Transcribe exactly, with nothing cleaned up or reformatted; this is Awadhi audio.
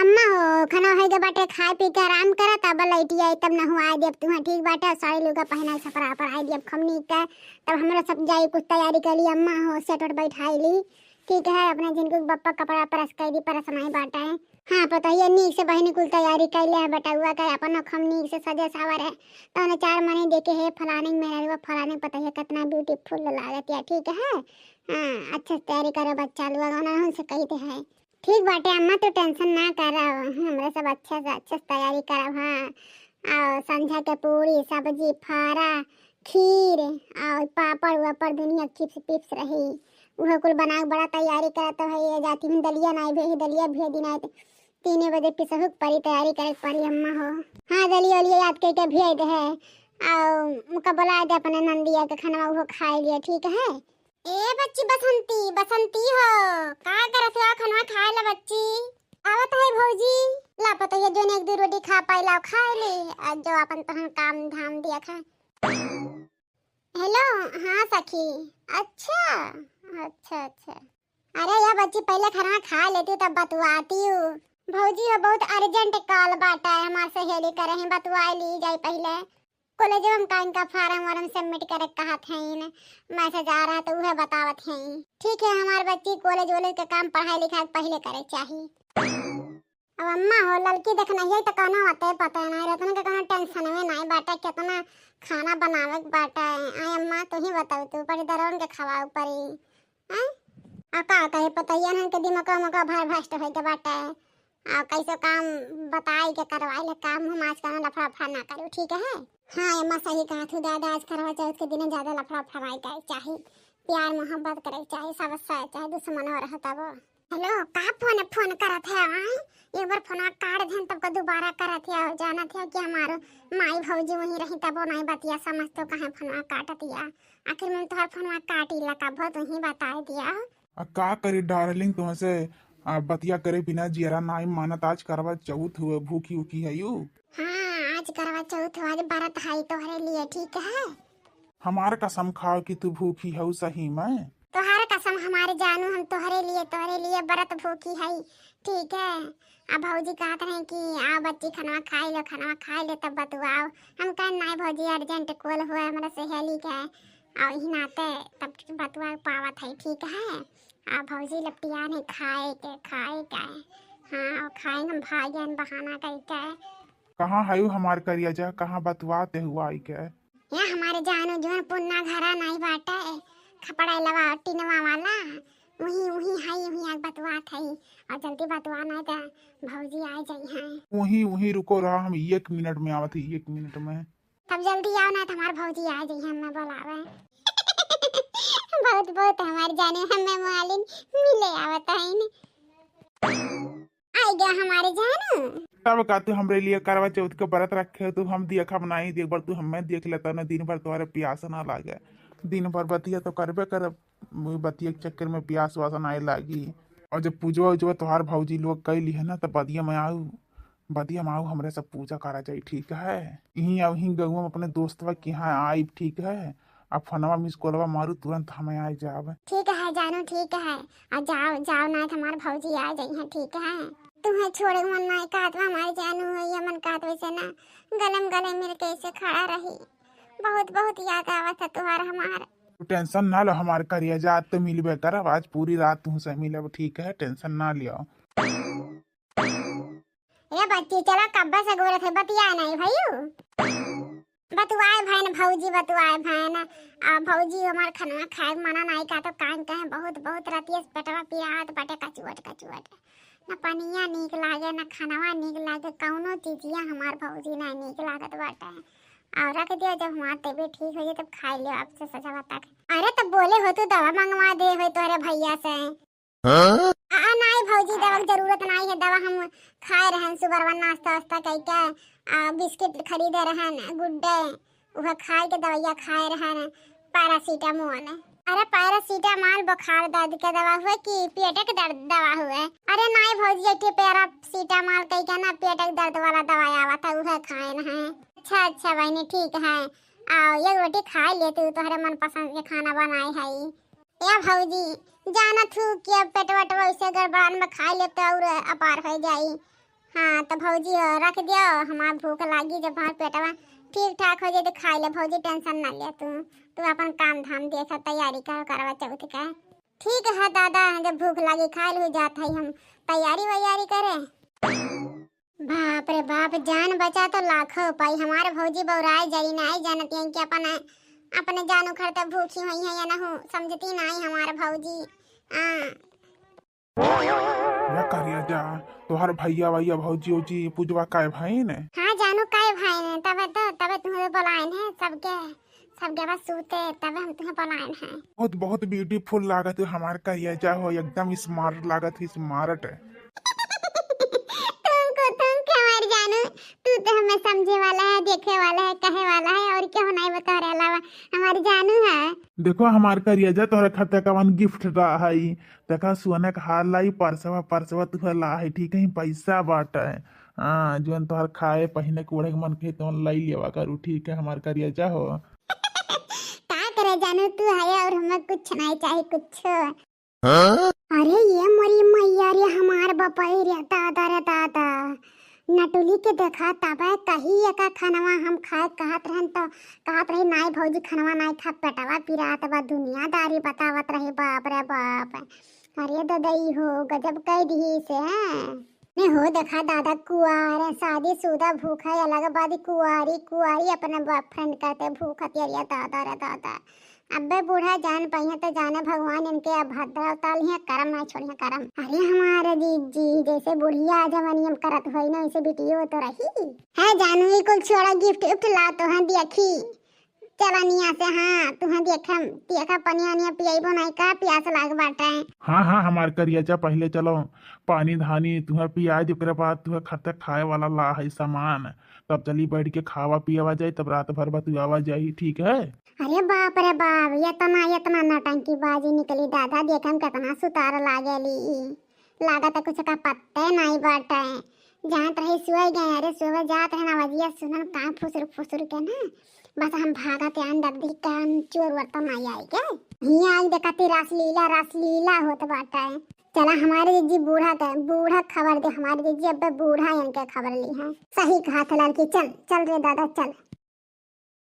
अम्मा हो, खाना होइ गए बाटे, खाए पी के आराम करा, तब लइटी आई, तब नहुआए देब तुहा, ठीक बाटे? साड़ी लुगा पहनाए, सपरा पराए देब खमनी के, तब हमरा सब जाई कुछ तैयारी कर ली। अम्मा हो, सेट वेट बैठाई ली, ठीक है? अपने झिनकू के बप्पा कपड़ा प्रेस कर दी, प्रेस नहीं बाटे। हाँ, पतोहिया नीक से बहिनी कुल तैयारी कैले है बेटउआ के, अपन हम नीक से सजे सावर है। तौने चार मने देखे है, फलाने के मेहरारू, फलाने के पतोहिया कितना beautiful लागत है, ठीक है? हाँ, अच्छे से तैयारी करे बच्चा लोग, उन्होंने से कहते हैं। ठीक बाटे अम्मा, तू tension ना कर, हमरे सब अच्छे से, अच्छे से तैयारी करब। हाँ, और संझा के पूरी, सब्जी, फारा, खीर और पापड़ वापड़, दुनिया chips पिप्स रही, उहे कुल बना के बड़ा तैयारी करत है। ये जाती हूँ दलिया नाई भेजी, दलिया भेज दी नाई तो तीने बजे पिसहू के परी, तैयारी करे के परी अम्मा हो। हाँ, दलिया उलिया याद करके भेज दे है। और उनका बुला दे अपने नंदिया के, खाना वो खाए लिया, ठीक है? ए बच्ची बसंती, बसंती हो, का करत हो? खाना खाए ला बच्ची। आवत है भौजी। ला पतोहिया, जोन एक दो रोटी खा पाई ला खाए ले, और जो अपन तहन काम धाम दिया खा। हेलो, हाँ सखी। अच्छा, अच्छा, अच्छा। अरे या बच्ची, पहले खाना खा लेती तब बतुआती हूँ। भौजी हो, बहुत urgent call बाटा है, हमार सहेली करे हैं, बतुआ ली जाए पहले। कॉलेज में का इनका form वार्म submit करे कहत हैं, message आ रहा तो उहे बतावत हैं। ठीक है हमार बच्ची, कॉलेज वॉलेज के काम पढ़ाई लिखाई पहले करे चाही। अब अम्मा हो, लड़की देखना ही तो कौनो होते पता नहीं, रतन के कौनो tension में नहीं बाटे, कितना खाना बनावे के बाटे। आई अम्मा, तू ही बताओ, तू परी दरवन के खवाओ परी, हैं? आ का कहे पतैया हन के दिमाग मका भर भ्रष्ट होई के बाटे। आ कैसे काम बताई के करवाई ले काम, हम आज कौनो लफड़ा फफड़ा ना करू, ठीक है? हाँ अम्मा, सही कहा तू दादा, आज करवा चौथ के दिन ज्यादा लफड़ा फफड़ा नहीं करे चाही, प्यार मोहब्बत करे चाही, सब अच्छा चाहे दुश्मन हो रहा तब। हेलो, का फोन फोन करत है? आय, एक बार फोनवा काट देन, तब का दोबारा करत है। जानत है कि हमारो माई भौजी वहीं रही, तबो नहीं बतिया समझ तो काहे फोनवा काटत या। आखिर में तोहर फोनवा काटी ला, कबो तू ही बताए दिया। आ का करी डार्लिंग, तुमसे आ, बतिया करे बिना जियरा नाई मानत। आज करवा चौथ हुए, भूखी उखी है यू? हाँ, आज करवा चौथ हुआ, आज बरत है तोहरे लिए, ठीक है? हमार कसम खाओ कि तू भूखी हऊ सही में। तोहर कसम हमारे जानू, हम तोहरे लिए, तोहरे लिए बरत भूखी हई, ठीक है? अब भौजी कहत रहे कि आओ बच्ची, खनवा खाई लो, खनवा खाई लो, तब बतुआओ। हम कहे, "नाई भौजी, urgent call हुआ हमरा सहेली के, और ही नाते तब बतुआ पावत है, ठीक है?" आ भौजी लपटिया नहीं खाए के, खाए के। हाँ, और खाए हम भागेन बहाना कई के। कहाँ हयू हमार करिया जा, कहाँ बतुआते हुआ आई के? या हमारे जानू जोन पुन्ना घरा नहीं बाटे, खपड़ा लवा टिनवा वाला, वही, वही हई, वही आग बतुआत हई। और जल्दी बतुआ नहीं तो भौजी आ जाई हैं। वही, वही रुको रहा, हम एक मिनट में आवत ही, एक मिनट में। तब जल्दी आओ ना, तो हमार भौजी आ जाई हैं, हमें बुलावे। बहुत, बहुत हमार जानू हमें मालिन मिले आवत हईन। आई गया हमारे जानू। तब का तू हमरे लिए करवा चौथ के बरत रखे हो, तू हम देखब नहीं, एक बार तू हमें देख लेता ना, दिन भर तोहरे प्यास ना लागे, दिन भर बतिया तो करबे करब, वही बतिया के चक्कर में प्यास वास ना लागी। और जब पूजवा उजवा तोहार भौजी लोग कैली है ना, तो बदिया में आऊ, बदिया में आऊ, हमरे सब पूजा करा जाई, ठीक है? यहीं आऊ, यहीं गौवा में अपने दोस्तवा के यहाँ आइब, ठीक है? अब फोनवा मिस कॉलवा मारू, तुरंत हमें आ जाब। ठीक है जानू, ठीक है। आ जाओ, जाओ, ना तो हमार भौजी आ जाई हैं, ठीक है? तुम्हें छोड़े मन ना कहत बा हमार जानू, हो ये मन कहत वैसे ना, गले में गले मिल के ऐसे खड़ा रही। बहुत, बहुत याद आवत है तुहार हमार। तू tension ना लो हमार करिया जा, आज तो मिलबे करब, आज पूरी रात तुमसे मिलब, ठीक है? Tension ना लियो। ए बच्ची, चला कब्बे से गोरे थे, बतिया नहीं भयू। बतुआए भैन भौजी, बतुआए भैन। आ भौजी हमार खनवा खाए मना नहीं का तो कान कहे बहुत, बहुत रतिया से पेटवा पिरात बाटे कचुअट, कचुअट। न पनिया नीक लागे, न खनवा नीक लागे, कौनो चीजिया हमार भौजी ना नीक लागत बाटे। और रख दियो, जब हमार तबीयत ठीक हो जाए तब खाई लियो आपसे सजावा तक। अरे तब बोले हो तू दवा मंगवा दे हो तोहरे भैया से। हाँ? आ, आ, नाई भौजी, दवा के जरूरत नाई है, दवा हम खाए रहन सुबरवा नाश्ता वास्ता कई के, आ, बिस्किट खरीदे रहन, गुड्डे, उहे खाए के दवाइया खाए रहन, पैरासीटामोल। अरे पैरासीटामोल बुखार दर्द के दवा हुए कि पेट के दर्द दवा हुए? अरे नाई भौजी, एक ठे पैरासीटामोल कई के ना पेट के दर्द वाला दवाई आवत है, उहे खाए न है। अच्छा, अच्छा बहनी, ठीक है, आओ एक रोटी खाए ले तू, तोहरे मनपसंद के खाना बनाए है। ए भौजी, जानत हूँ कि अब पेट वट वैसे गड़बड़ान में खाए लेब तो और अपार हो जाई। हाँ, तो भौजी, रख दियो, हमार भूख लागी, जब हमार पेटवा ठीक ठाक हो जाई तो खाई ले भौजी, tension ना ले तू। तू अपन काम धाम देख, तैयारी कर करवा चौथ का। ठीक है दादा, जब भूख लागी खाए लू, जात है हम तैयारी वैयारी करे। बाप रे बाप, जान बचा तो लाखों पाई। हमार भौजी बौराए जाई, नाई जानती हैं कि अपन, अपने जानू खरते भूखी हुई है या नहू, समझती नाई हमार भौजी। हाँ। या करिया जा, तोहर भैया वैया भौजी उजी पूजवा काय भाई ने? हाँ जानू, काय भाई ने, तबे तो, तबे तुम्हें बोलाए हैं सबके, सबके बस सूते, तबे हम तुम्हें बोलाए हैं। बहुत बहुत beautiful लागत है हमार करिया जा हो, एकदम smart लागत है, smart। तुमको, तुम क्या हमार जानू, तू तो हमें समझे वाला है, देखे वाला है, कहे वाला है, और क्या नहीं बता रहे अलावा हमार जानू है। देखो हमार करिया जा, तोहरे खातिर कवन gift रहा है। देखा, सोना के हार लाई, परसवा, परसवा तुहे ला है, ठीक है, पैसा बाटे। हाँ, जौन तोहर खाए, पहिने के, ओढ़े के मन कहे, तौन लाई लेवा करू, ठीक है, हमार करिया जा हो। का करे जानू, तू है और हमें कुछ नहीं चाही, कुछ। अरे ये मोरी मैया रे, हमार बपई रे, दादा रे दादा। नटुली के देखा तबे कही एका खनवा हम खाए कहत रहन तो कहत रही, "नाई भौजी, खनवा नाई खा, पेटवा पिरात बा।" दुनियादारी बतावत रही, बाप रे बाप। अरे ददई हो, गजब कह दिही से। ने हो देखा दादा, कुआर, शादीशुदा भूखा अलग, बाद कुआरी, कुआरी अपने boyfriend कहते भूखत, अरे दादा रे दादा। अब्बे बूढ़ा जान पइहें तो जाने भगवान इनके अभद्र अवतार लिहे, करम ना छोड़िहे करम। अरे हमारे जीजी, जैसे बुढ़िया जवानी हम करत होई ना, वैसे बिटियो तो रही। है जानू, ई कुल छोड़ा, gift उफ्ट ला तो हैं देखी। चला निया से, हाँ, तुहें देखम, देखा पनिया निया पियाइबो नहीं का, प्यास लाग बाटे। हाँ, हाँ, हमार करिया जा, पहिले चलो पानी धानी तुहें पियाई दे, ओकरे बाद तुहें खरते खाए वाला ला है सामान, तब चली बैठ के खावा पियावा जाई, तब रात भर बतुआवा जाई, ठीक है? अरे बाप रे बाप, इतना, इतना नौटंकीबाजी निकली दादा, देखम कितना सुतार लागेली। लागत है कुछ का पत्ते नहीं बाटे। जात रही सोए गए, अरे सोए जात रहे ना, आवाजिया सुनन कान फुसुर फुसुर के ना, बस हम भागत आन, डर दी कान चोर वर तो नहीं आई के। हियाँ आई देखती रासलीला, रासलीला होत बाटे। चला हमारे जीजी बूढ़ा के, बूढ़ा खबर दे हमारे जीजी, अब्बे बूढ़ा इनके खबर लिहे। सही कहा था लड़की, चल, चल रे दादा, चल।